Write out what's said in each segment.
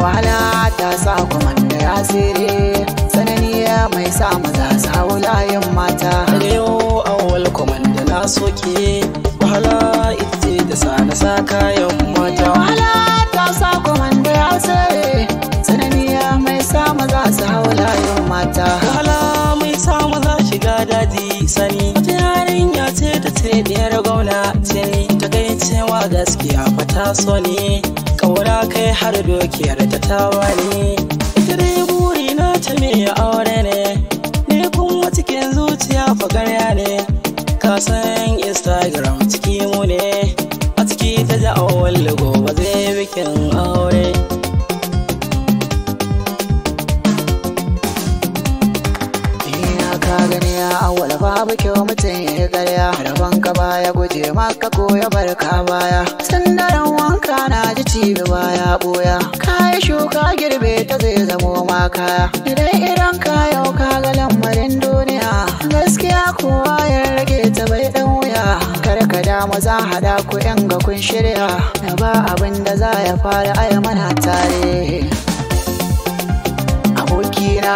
Wahala ta sa kwamanda ya tsere, tsanani mai sa maza su hau layin mata. Daga yau awwal kwamanda na soke, wahala ita ce ta sa na sa kayan mata. Wahala ta sa kwamanda ya tsere, tsanani mai sa maza su hau layin mata. Wahala mai sa maza shiga daji sani, wata yarinya ce ta ce ɗiyar gwamna ce ni, ta kai cewa gaskiya fa ta so ni, ƙaura kai har dokiyar ta tawa ni. Ita dai buri na ta me aure ne, ni kuma cikin zuciya fa ƙarya ne. Ka san Instagram ciki mu ne, a ciki ta ji awwal gobe zai bikin aure. Ina ka gani ya awwal babu kyau mutum ya yi ƙarya, rabon ka baya guje maka ko ya bar ka baya. Sandaran wanka na ji cibi baya ɓoya, kayi shuka girbe ta zai zamo ma kaya. Idan idan ka yau ka ga lamarin duniya, gaskiya kowa ya rage ta bai ɗan wuya. Kar ka damu za haɗa ku yan ga kun shirya, da ba abin da za ya fara ai mana tare. Abokina.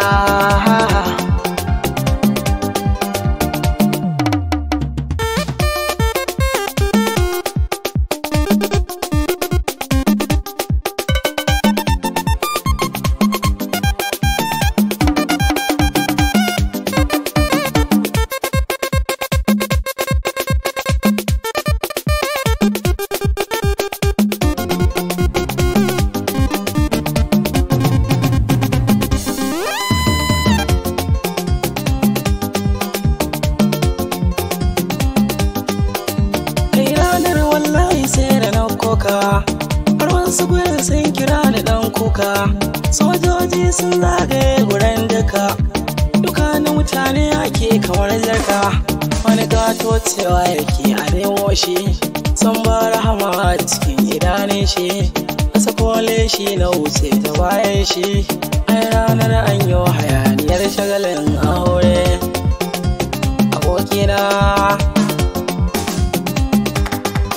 Kai ranar wallahi sai da na koka, har wasu gurin sun kira ni dan kuka. Sojoji sun zagaye gurin duka, duka na mutane ake kamar jarka. Wani gato cewa yake a nemo shi, sun ba rahama a cikin idanun shi. A sakole shi na wuce ta bayan shi, ai ranar an yi hayaniyar shagalin aure. Abokina.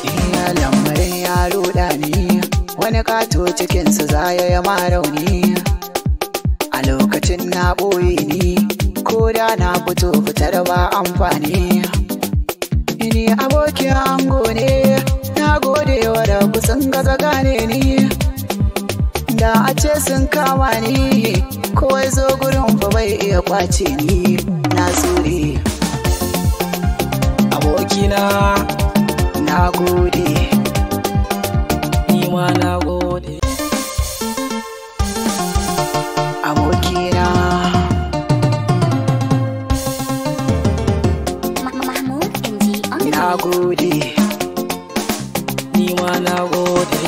Iya lamarin ya ruɗa ni, wani ƙato cikinsu za ya yi ma rauni. A lokacin na ɓoye ni, ko da na fito fitar ba amfani. Ni abokin ango ne, na gode wa da sun gaza gane ni. Da a ce sun kama ni, kowai zo gurin fa bai iya kwace ni, na tsure. Abokina. Na gode. Ni ma na gode. Abokina. Mahmoud MG on the Na beat. gode. Ni ma na gode.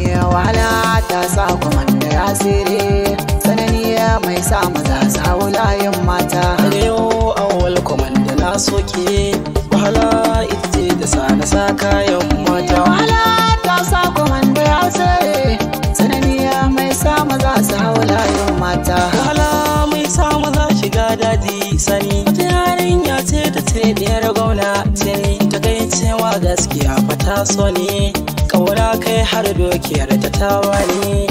Ya wahala ta sa kwamanda ya tsere, tsanani mai sa maza su hau layin mata. Daga yau awwal kwamanda na soke, wahala ita ce ta sa na sa kayan mata. Wahala ta sa kwamanda ya tsere, tsanani mai sa maza su hau layin mata. Wahala mai sa maza shiga daji sani, wata yarinya ce ta ce ɗiyar gwamna ce ni, ta kai cewa gaskiya fa ta so ni, ƙaura kai har dokiyar ta tawa ni.